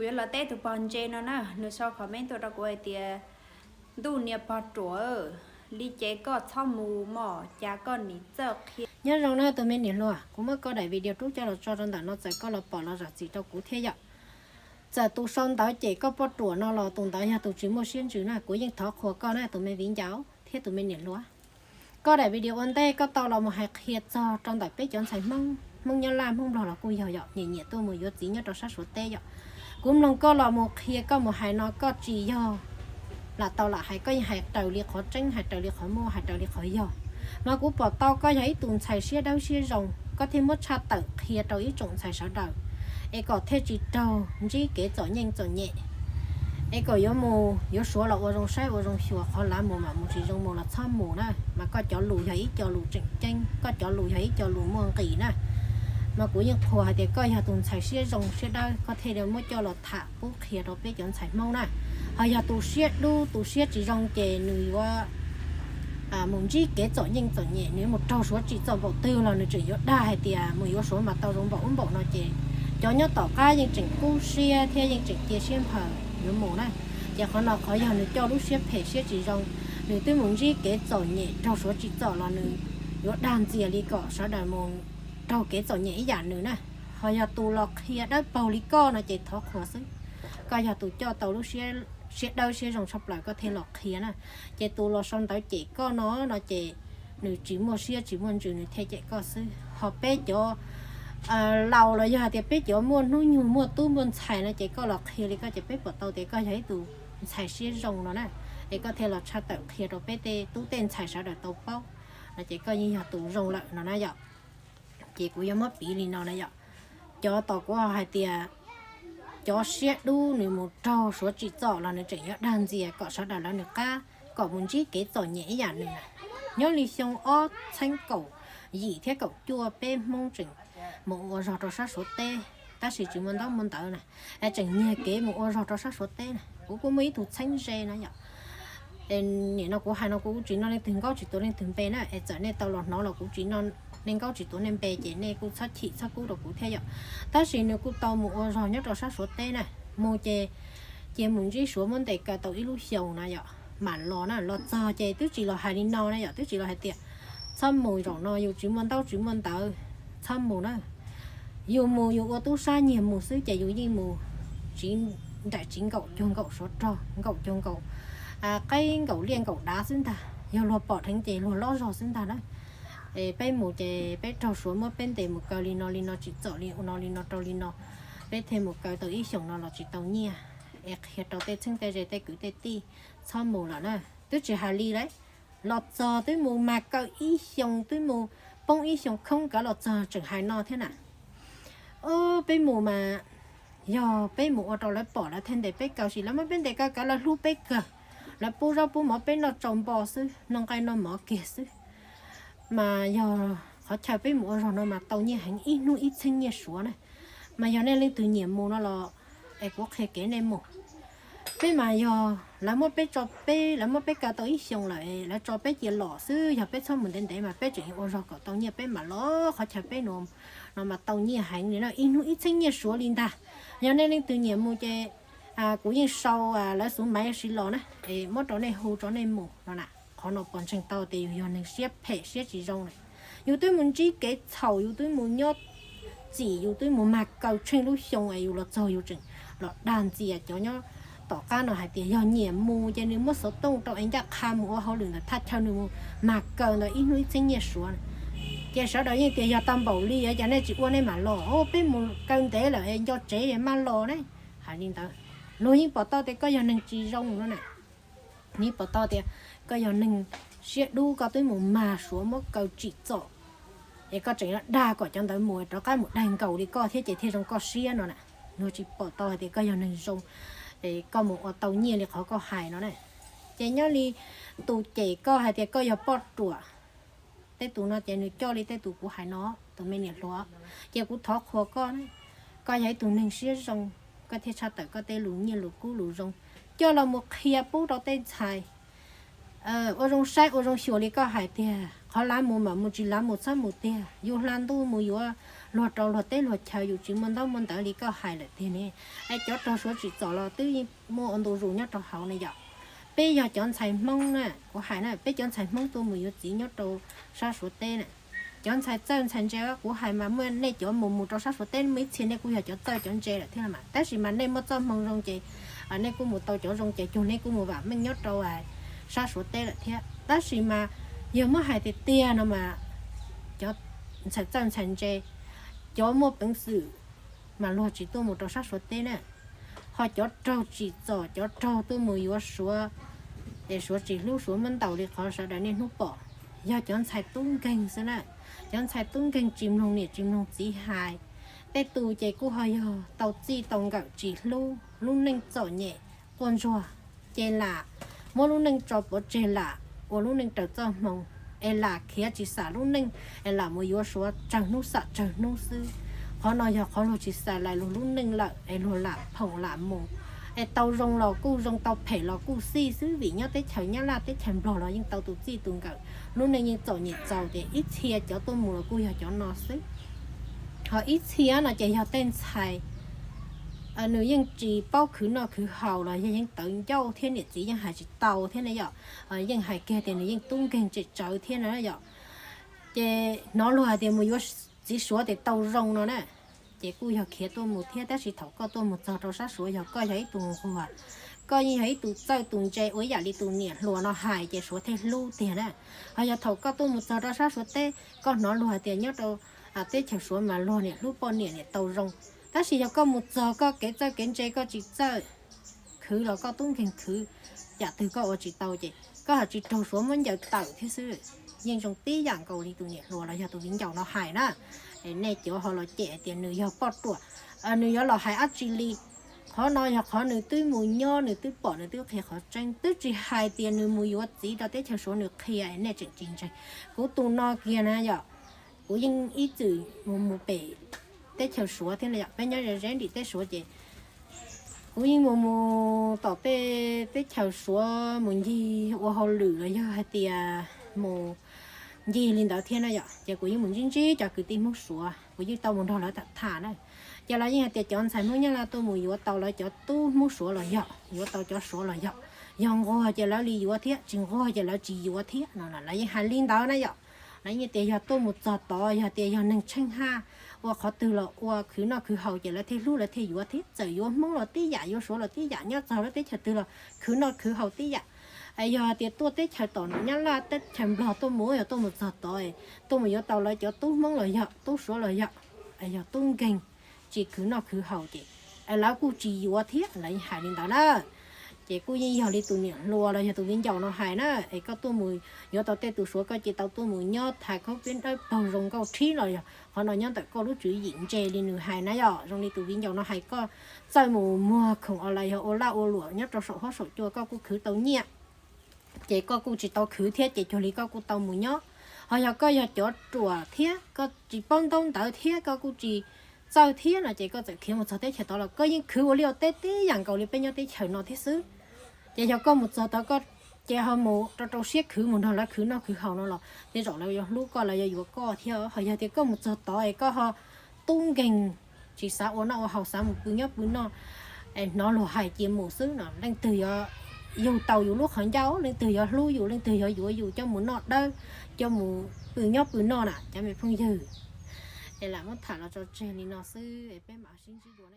Kuv yuav los teb tus pog ntse no na, nws sau comment tuaj rau kuv hais tias, ntuj niag pog ruam, li ces koj txhob mus mog, cas koj nim txawj qhia. Nyob zoo na tus me niam hluas, kuv muab koj daim video rub coj los tso rau ntawm no, txawm koj los pom los zam txim rau kuv thiab yom. Txawm tus sau ntawv cem koj poj ruam no los tus ntawd yog tus tsis muaj siab ntsws na, kuv yeej thov qhuas koj na tus me viv ncaus thiab tus me niam hluas. Koj daim video ua ntej koj tau los mus hais qhia txog rau ntawm peb cov ntxhais Hmoob, Hmoob Nyab Laj, Hmoob Nplog los kuj yog yom, nyiam nyiam tuaj mus yuav txiv nyob rau sab Suav teb yom. Kuv mloog koj los mus qhia, koj mus hais no koj tsis yog lam tau lam hais, koj yeej hais raws li qhov tseeb, hais raws li qhov muaj, hais raws li qhov yog. Mas kuv pom tau koj yog ib tus ntxhais siab dawb siab zoo, koj thiaj muab tshaj tawm qhia rau ib tsoom ntxhais sawv daws, es kom thiaj tsis raug ntsib kev txom nyem txom nyem, es kom yuav mus yuav Suav los ua zoo saib ua zoo xyuas, qhov lav mus mam mus, tsis zoo mus los txhob mus na. Mas koj cov lus yog ib co lus tseem ceeb, koj cov lus yog ib co lus muaj nqis na. Mas kuv yeej qhuas hais tias koj yog tus ntxhais siab zoo siab dawb, koj thiaj li muab coj los tham pub qhia rau peb cov ntxhais Hmoob na. Ho yog tus siab dub tus siab tsis zoo ces nws yuav mus ntsib kev txom nyem txom nyem, nws yuav mus raug Suav tsim txom npaum twg los nws tseem yuav dag hais tias mus yuav Suav mas tau zoo npaum ub npaum no ces cov nyob tom qab yeej tseem kub siab thiab yeej tseem cia siab nphaws yuav mus na. Ces qhov no qhov yog nws coj lub siab phem siab tsis zoo, nws twb mus ntsib kev txom nyem raug Suav tsim txom los nws yuav dag ntxias li kom sawv daws mus raug kev txom nyem ib yam nws na. Ho yog tus los qhia dawb paug li koj no ces thov qhuas xwb. Koj yog tus coj tau lub siab dawb siab zoo tshaj plaws koj thiaj los qhia na. Ces tus los sau ntawv cem koj no no ces nws tsis muaj siab tsis muaj ntsws nws thiaj cem koj xwb. Ho peb cov laus los yog hais tias peb cov muaj hnub nyoog muaj tub muaj ntxhais no ces koj los qhia li koj ces peb pom tau tias koj yog ib tus ntxhais siab zoo no na. Es koj thiaj los tshaj tawm qhia rau peb tej tub tej ntxhais sawv daws tau paub no ces koj yeej yog tus zoo lawm no na yom. Ces kuv yuav muab piv li no na yom. Cov tom kuv hais tias cov siab dub nws mus raug Suav tsim txom los nws tseem yuav dag ntxias kom sawv daws lawv nws qab kom mus ntsib kev txom nyem ib yam nws na. Nyob li xyoo ob txheeb kaum yim thiab kaum cuaj peb Hmoob tseem mus ua zog rau sab Suav teb, tab sis tsis muaj ntaub muaj ntawv na, es tseem nyiag kev mus ua zog rau sab Suav teb na. Kuv kuj muaj ib tug txheeb ze na yom. Nim no kuv hais no kuv tsis noj leej twg nkaub tsis tuav leej twg npe na, es txawm nej tau los hnov los kuv tsis noj nej nkaub tsis tuav nej npe ces nej kuj txhob chim txhob kub rau kuv thiab yom. Tab sis nws kuj tau mus ua zog nyob rau sab Suav teb na, mus ces cia mus ntsib Suav muab ntes kaw tau ib lub xyoos na yom, mam los na. Los txog ces twb tsis los hais li no na yom, twb tsis los hais tias txhob mus zaum no yus tsis muaj ntaub tsis muaj ntawv, txhob mus na. Yus mus yus ua tub sab nyiag mus xwb ces yus yeej mus tsiv nraim tsiv nkaum cuag nkaum suav rog, nkaum cuag nkaum qaib nkaum liaj nkaum dav xwb ntag, yog luag pom dheev ces luag lob zog xwb ntag na. Es peb mus ces peb raug Suav muab peb ntes mus kaw li no li no, tsim txom li no li no rau li no, peb thiaj mus kaw tau ib xyoos no los tsis tau nyiaj. Es qhia rau tej txheeb tej ze tej kwv tej tij txhob mus lawm na. Twb tsis hais li lawm, los txog twb mus mas kaw ib xyoos, twb mus poob ib xyoos khoob kav los txog tseem hais no thiab na. Ob, peb mus mas yog peb mus ua rau lawv pom lawv thiaj ntes peb kaw, sis lawv muab peb ntes kaw kav lawv hlub peb kawg, lawv pub zaub pub mov peb noj tsau npo xwb, noj nqaij noj mov kiag xwb. Mas yog qhov chaw peb mus ua zog no mas tau nyiaj heev, ib hnub ib txheeb nyiaj Suav na. Mas yog nej leej twg nyiam mus no los es kuv qhia kev nej mus. Peb mas yog lawv muab peb tso, peb, lawv muab peb kaw tau ib xyoos lawm, lawv tso peb cia los xwb, yog peb txhob mus ntev ntev mas peb tseem yuav ua zog kom tau nyiaj peb mam los qhov chaw peb no mas tau nyiaj heev li na, ib hnub ib txheeb nyiaj Suav li ntag. Yog nej leej twg nyiam mus ces kuv yeej sau lawv xuv maiv siv los na, es muab rau nej hu rau nej mus no na. Qhov no puas ntseeg tau tias yus yog neeg siab phem siab tsis zoo na. Yus twb mus ntsib kev txhaum, yus twb mus nyob txim, yus twb mus mag kaw tsheej lub xyoo es yus los txog yus tseem los dag ntxias cov nyob tom qab no hais tias yog nyiam mus ces nws muab xov tooj rau es ncaj qha mus ua hauj lwm ntawm thaj chaw, nws mus mag kaw ntawd ib hnub ib txheeb nyiaj Suav na. Ces sawv daws yeej tias yog tau npaum li cas nej tsis ua nej mam los, peb mus kaw ntev lawm es nco tsev maj los ne. Hais li ntawd, luag yeej pom tau tias koj yog neeg tsis zoo no na. Yeej pom tau tias koj yog neeg siab dub, koj twb mus mag Suav muab kaw tsim txom, es koj tseem yuav dag kom cov ntawd mus rov qab mus daig nkaus li koj thiab ces thiaj zoo koj siab no na. Luag tsis pom tau hais tias koj yog neeg zoo, es koj mus ua tau nyiaj li qhov koj hais no na. Ces nyob li tus cem koj hais tias koj yog poj ruam, tej tus no ces nws coj li tej tus kuv hais no, tus me niam hluas. Ces kuv thov qhuas koj, koj yog ib tug neeg siab zoo, koj thiaj tshaj tawm koj tej lus nyiaj lus kub lus zoo coj los mus qhia pub rau tej ntxhais ua zoo saib ua zoo xyuas li koj hais tiag. Qhov lav mus mam mus, tsis lav mus txhob mus tiag. Yus hla ntuj mus yuav luag rau luag teb luag chaw, yus tsis muaj ntaub muaj ntawv li koj hais lawm tiag ne. Es cov raug suav tsim txom los twb muaj ua ntu zus nyob rau hauv ne yom. Peb yog cov ntxhais Hmoob na, kuv hais na, peb cov ntxhais Hmoob tuaj mus yuav txiv nyob rau sab suav teb na, cov ntxhais txawj ntxhais ntse, kuv hais mas muaj nej cov mus mus rau sab suav teb muaj ib txhia nej kuj yog cov txawj cov ntse lawm thiab mas, tab sis mas nej muaj txoj hmoo zoo ces nej kuj mus tau cov zoo ces cuag nej kuj mus vam meej nyob rau sab suav teb lawm thiab. Tab sis mas yog muab hais tiag tiag no mas cov ntxhais txawj ntxhais ntse, cov muaj peev xwm mas luag tsis tuaj mus rau sab suav teb na. Ho cov raug tsim txom, cov raug tuaj mus yuav suav, es suav tsis hlub, suav muab ntaus li qhov sawv daws niaj hnub pom, yog cov ntxhais tub nkeeg xwb na. Cov ntxhais tub nkeeg tsis mloog niam tsis mloog txiv hais. Tej tus ces kuj ho yog tau txij tau nkawm tsis hlub, lub neej txom nyem quaj ntsuag, ces lam muab lub neej tso pov tseg, lam ua lub neej raws txoj hmoo, es lam khiav tsis xam lub neej, es lam mus yuav suav tsawg hnub xam tsawg hnub xwb. Qhov no yog qhov luag tsis xav lais luag lub neej lawm es luag lam phoom lam mus. Es tau zoo los kuj zoo, tau phem los kuj xij xwb, vim nyob teb chaws Nyab Laj teb chaws Nplog los yeej tau tus txij tus nkawm, lub neej yeej txom nyem txaus ces ib txhia cov tuaj mus los kuj yog cov no xwb. Ho ib txhia no ces yog tej ntxhais nws yeej tsis paub khwv noj khwv haus los yog yeej tawv ncauj thiab niam txiv yeej hais tsis tau thiab ne yom. Yeej hais kiag tias nws yeej tub nkeeg tsem tsawv thiab na yom. Ces hnov luag hais tias mus yuav txiv suav ces tau zoo no na, ces kuj yog khiav tuaj mus thiab. Tab sis thaum koj tuaj mus txog rau sab suav, yog koj yog ib tug nquag, koj yeej yog ib tug txawj tus ntse ua ib yam li tus niam hluas no hais ces suav thiaj hlub tiag na. Ho yog thaum koj tuaj mus txog rau sab suav teb, koj hnov luag hais tias nyob rau teb chaws suav mas luag niam hlub poj niam niam tau zoo. Tab sis yog koj mus txog koj kev txawj kev ntse koj tsis txawj khwv los koj tub nkeeg khwv, yam twg koj ua tsis tau ces koj ho tsis raug suav muab ncaws tawm thiab xwb. Yeej zoo tib yam nkaus li tus niam hluas los yog tus viv ncaus no hais na. Nej cov ho los cem tias nws yog poj ruam, nws yuav los hais dab tsi li. Qhov no yog qhov nws twb mus nyob, nws twb pom, nws twb qhia qhov tseeb, twb tsis hais tias nws mus yuav txiv rau teb chaws suav nws qhia es nej tseem tsis ntseeg. Kuv tus no kiag na yom, kuv yeej ib txwm mus mus pem teb chaws suav thiab na yom, peb nyob ze ze nrim teb suav ces kuv yeej mus mus tom tej teb chaws suav mus ncig ua hauj lwm los yog hais tias mus ncig li ntawd thiab na yom, ces kuv yeej mus ntsib ntsib cov kwv tij Hmoob suav, kuv yeej tau mus nrog lawv tham tham na. Ces lawv yeej hais tias cov ntxhais Hmoob Nyab Laj tuaj mus yuav tau lawv cov tub Hmoob suav los yog, yuav tau cov suav los yog, yog nquag ces lawv li yuav thiab, tsis nquag ces lawv tsis yuav thiab no. Lawv yeej hais li ntawd na yom. Lawv yeej tias yog tuaj mus txog tod, yog tias yog neeg tsheej haj, ua qhov twg los ua khwv noj khwv haus ces lawv thiaj hlub lawv thiaj yuav thiab. Txawm yuav Hmoob los tib yam, yuav suav los tib yam, nyob txog lub teb chaws twg los khwv noj khwv haus tib yam. Yog tias tuaj teb chaws tom Nyab Laj teb chaws Nplog tuaj mus, yog tuaj mus txog tod, tuaj mus yuav tau lawv cov tub Hmoob los yog tub suav los yog, yog tub nkeeg tsis khwv noj khwv haus ces lawv kuj tsis yuav thiab, lawv yeej hais li ntawd na. Ces kuj yeej yog li tus niam hluas los yog tus viv ncaus no hais na, es koj tuaj mus yuav tau tej tus suav koj cia tau tuaj mus nyob thaiv khaub peb dawb paug zoo nkauj rhib los yog qhov no nyob ntawm koj lub tswv yim ntse li nws hais na yom. Zoo li tus viv ncaus no hais koj txawj mus muag khoom online yog ua laj ua luam nyob rau saum huab saum cua koj kuj khwv tau nyiaj, ces koj kuj tsis tau khwv thiab ces cuag li koj kuj tau mus nyob. Ho yog koj yog cov ruam thiab koj tsis paub ntaub ntawv thiab koj kuj tsis txawj thiab no ces koj txawm khiav mus txog teb chaws tod los koj yeej khwv ua liaj ua teb tib yam nkaus li peb nyob teb chaws no thiab xwb. Ces yog koj mus txog tod koj ces ho mus rau rau siab khwv mus nrog lawv khwv noj khwv haus no los tej zaum lawv yuav hlub koj, lawv yuav yuav koj thiab. Ho yog tias koj mus txog tod es koj ho tub nkeeg tsis xav ua noj ua haus, xav mus pw nyob pw noj, hnov luag hais cia mus xwb no, leej twg yuav yug tau yus lub qhov ncauj, leej twg yuav hlub yus, leej twg yuav yuav yus coj mus noj dawb, coj mus pw nyob pw noj na cov me phooj ywg. Es lam muab tham los tso tseg li no xwb, peb mam sib ntsib dua.